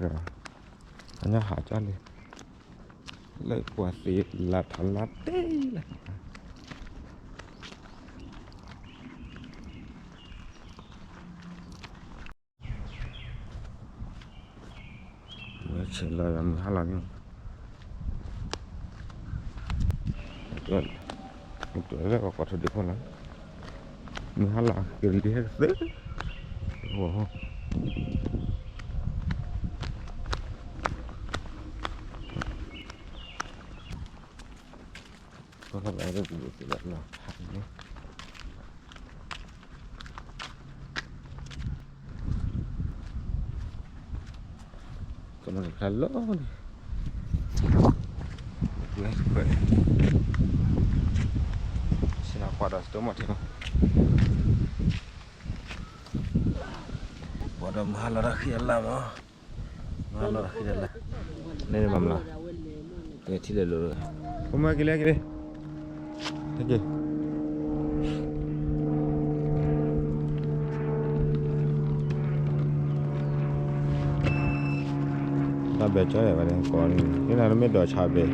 အညီဟးကၠီလံ, လၢပှၤသ့လၢထီလါတ့ၢ်လၢ ဝဲဆဲးလီၤယွၤမုၢ်ဟါလီၤန့ၣ်, မ့ၢ်တလၢပှၤကိးထိၣ်ဒံးဖိလီၤ, မုၢ်ဟါလီၤက့ၤလံဟဲကသ့, အိၣ် ကလီၤဘၣ်လၢပူၤသ့လီၤလီၤဖးန့ၣ်, ကမၤတခါလီၤန့ၣ်, ဆ့ၣ်နီၤကွၢ်ဒီးစတိမီၣ်ထံလီၤ, ကွၢ်ဒီးမုၢ်ဟါလီၤတၢ်ဃံအလၢ်မး မၤလီၤတၢ်ဃံတၢ်လၢ်, န့ၣ်မၤမလီၤ, ကဲထံၣ်လဲၤလိၤလီၤ, ဖိမုၣ်က့ၤလံက့ၤလံ, ဟဲက့ၤ, တၢ်ဘဲကၠီယၤဘၣ်န့ၣ် ကိးန့ၣ် ဟ့ၣ်နၤတမ့ၢ်ဒိးဆါဘဲ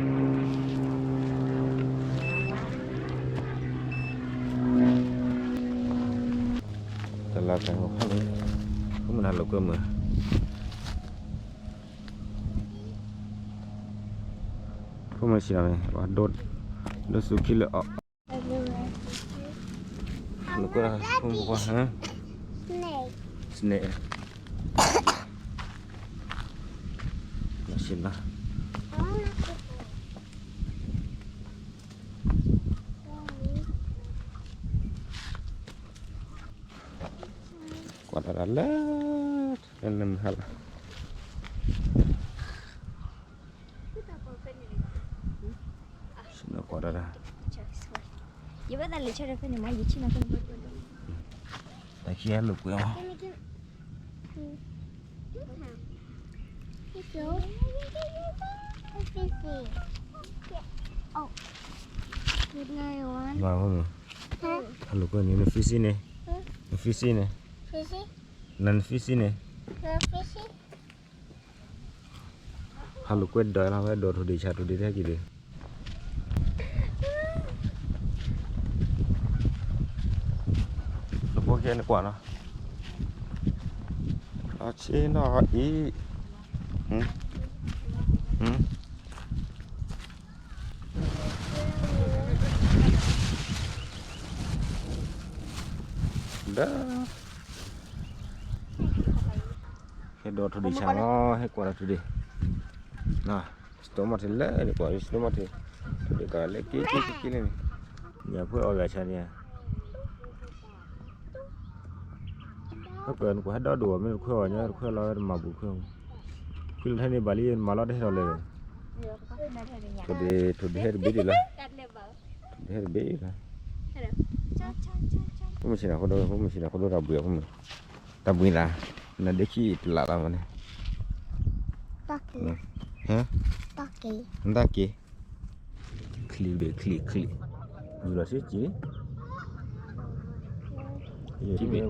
တလါကဲဟိဖးန့ၣ်, ဖိမုၣ်နၤလိာ်ကွဲမုာ်, ဖိမုၣ်ဆံးနၤန့ၣ် ပှၤဒိး, ဒိးစူၤခံလၢအီၤ, လိာ်ကွဲ, ဖိမုၣ်ကွၢ်, snake, ဆံးနၤ ကွၢ်တၢ်လၢ, လၢနမုၢ်ဟါလီၤ, ဆ့ၣ်နီၤကွၢ်တၢ်, တၢ်ခံဂၤလိာ်ကွဲမး, ဟဲလိာ်ကွဲန့ၣ် န fishy န့ၣ်, န fishy န့ၣ်, န fishy န့ၣ် ဟးလိာ်ကွဲဒီးလီၤ ဝဲဒိးထိၣ်ဒံးဆးထိၣ်ဒံးတဟဲက့ၤဒီး, နဖိကဲနကွၢ်နီၤ, အဆ့ၣ်နီၤအံၤ, ဒီး ဟဲဒိးထိၣ်ဒံးဆးလီၤ ဟဲကွၢ်ဒီးထိၣ်ဒံး, စတိမီၣ်ထံလၢန့ၣ်ကွၢ် စတိမီၣ်ထံ, ထိၣ်ဒံးကလၢက့ၤက့ၤက့ၤလၢန့ၣ်, ညၣ်ဖိအီၣ်ဂၤဆါန့ၣ်, ဟဲကွၢ်နကွၢ်ဟဲဒီဒိၣ်မ့ၢ်တခွဲအီၤညါ တခွဲလီၤတမၤဘူးခွဲ, ခွံလီၤထဲန့ၣ်ဘၣ်လံ မၤလီၤတဟဲထီၣ်လၢၤ, ထိၣ်ဒံး ထိၣ်ဒံးဟဲတဘ့ၣ်ဒံးလီၤ, ထိၣ်ဒံးဟဲတဘ့ၣ်လီၤ, ဖိမုၣ်ဆ့ၣ်နီၤခိၣ်ဒိၣ် ဖိမုၣ်ဆ့ၣ်နီၤခိၣ်ဒိၣ်တၢ်ဘှံးအဖိမုၣ်, တၢ်ဘှံးသး, နဒ့ခံတလးလီၤမးန့ၣ်, ဟဲ, နတၢ်က့ၤ, ချံဘ့ၣ်ချံချံ, ယူၤလီၤစ့က့ၤ, ထံဘ့ၣ်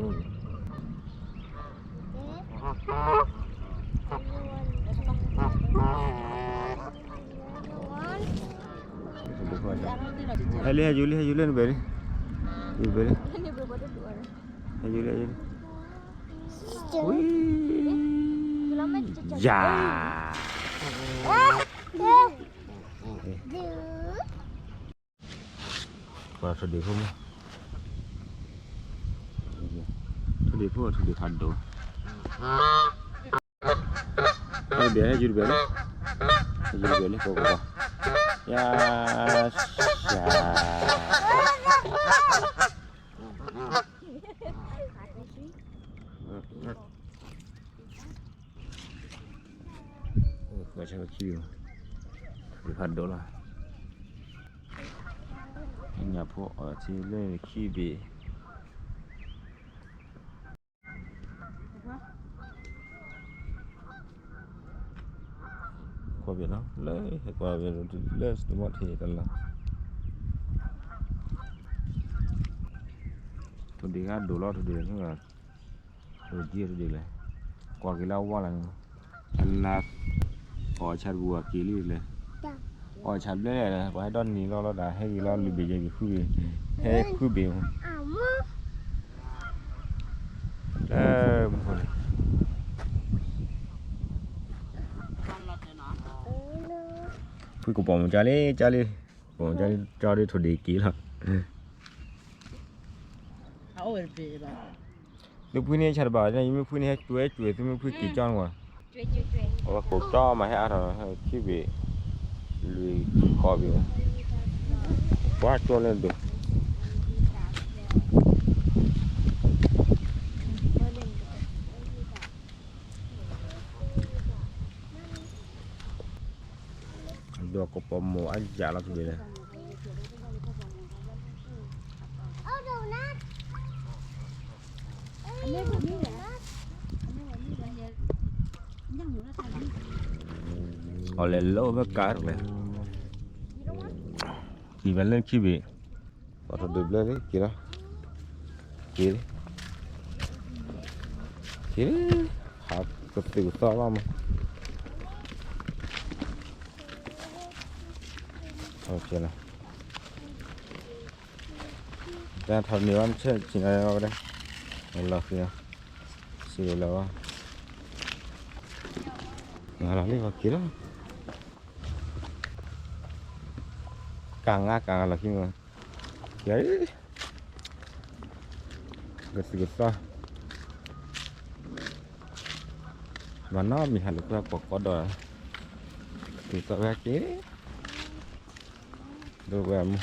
ဟဲလံ ဟဲယူၤလံ ဟဲယူၤလံ နဘဲၣ်လံ, ယူၤဘဲၣ်လံ, ဟဲယူၤလံ ဟဲယူၤလံ, ဝံ, ယၤ ပှၤထိၣ်ဒံးဖိမး, ထိၣ်ဒံးဖိ ထိၣ်ဒံးဖးဒိၣ်, ဟဲယူၤတဘဲၣ်လံ, ဟဲယူၤတဘဲၣ်လံ ပှၤပှၤပှၤ, ယၤ, ယၤ ပှၤဆၢခံ, ဒုးဖးဒိၣ်လီၤ, ညၣ်ဖိအီၣ်ထံလၢခံဘ့ၣ်, ကွၢ်ဘ့ၣ်နီၤ လၢဟဲကွၢ်ဘ့ၣ်လၢစတမီၣ်ထံတလီၤ, ထိၣ်ဒံးဂၤဒိၣ်လီၤ ထိၣ်ဒံးန့ၣ်, ဒိၣ်ဒံးထိၣ်ဒံးလဲၣ်, ကွၢ်က့ၤလၢအဝါလီၤန့ၣ်, အနၢ် အီၣ်ဆၣ်တပူၤအက့ၤလံလဲၣ်, အီၣ်ဆၣ်ဘျဲၣ်လဲၣ်, ပှၤဟဲဒီနံၤလီၤလီၤဒၣ် ဟဲဂ့ၤလီၤ လုၢ်ဘ့ၣ်ယဲၢ်ဘ့ၣ်ဃုဘ့ၣ်, ဟဲဃုဘ့ၣ်မး, လၢမူခိၣ်န့ၣ် ဖုကပိာ်မုၣ်ကၢ်လံ ကၢ်လံ, ပိာ်မုၣ်ကၢ်လံ ကၠီဒ်ထိၣ်ဒ့က့ၤလီၤ. သုဖုန့ၣ်ဆၣ်တဘၣ်န့ၣ် ယမ့ၢ်ဖုန့ၣ်ဟဲကွဲကွဲ သုမ့ၢ်ဖုက့ၤကၠီန့ၣ်ဝဲ, အဝဲကိးကၠီမးဟဲအါထီၣ် ခံဘ့ၣ် လွံၢ်ဃီဘ့ၣ်, ပှၤကၠီလၢဒိၣ် ဒီးကပိာ်မုၣ်အယၣ်လီၤတဘ့ၣ်လၢ အီၤလဲၤလၢအိၣ်ဖဲကးတလဲၣ်, က့ၤဖဲလၢခံဘ့ၣ်, ပှၤထိၣ်ဒ့ဘျဲၣ်လံ က့ၤလီၤ, က့ၤလံ, က့ၤလံ, ဟးကသုၣ်ကသီလီၤမး, တၢ်ထီၣ်န့ၢ်ဝဲမ့ၢ်ဆဲးဆံးနၤဝဲဒၣ်, လီၤဃံၤ, စံးလီၤဝဲ, နလီၤလံ က့ၤလီၤ, ကငါကငါလီၤဃံၤမး, က့ၤလံ, ကသုၣ်ကသီ, မၤနီၢ်မံၤဟးလၢကွၢ်ကွၢ်ကီဒီး, ကသုၣ်ကသီဝဲက့ၤ, ဒိဝဲမူ,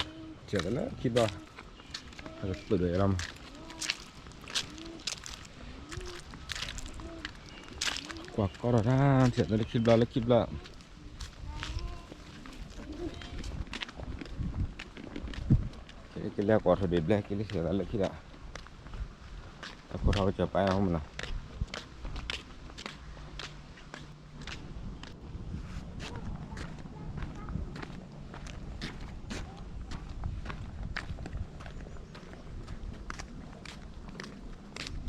ထံၣ်တလၢခံဘျီ, ကသုၣ်ဒီးလီၤမး, ကွၢ်ကီဒီးတၢ် ထံၣ်တလၢခံဘျီလၢခံဘျီ, ကလဲၤကွၢ်ထိၣ်ဒ့ဘျဲၣ်က့ၤလံ ထံၣ်တလၢခံဒီး, တၢ်ဖိထီၣ်ကစၢ်ပာ်အီၤမးနီၤ,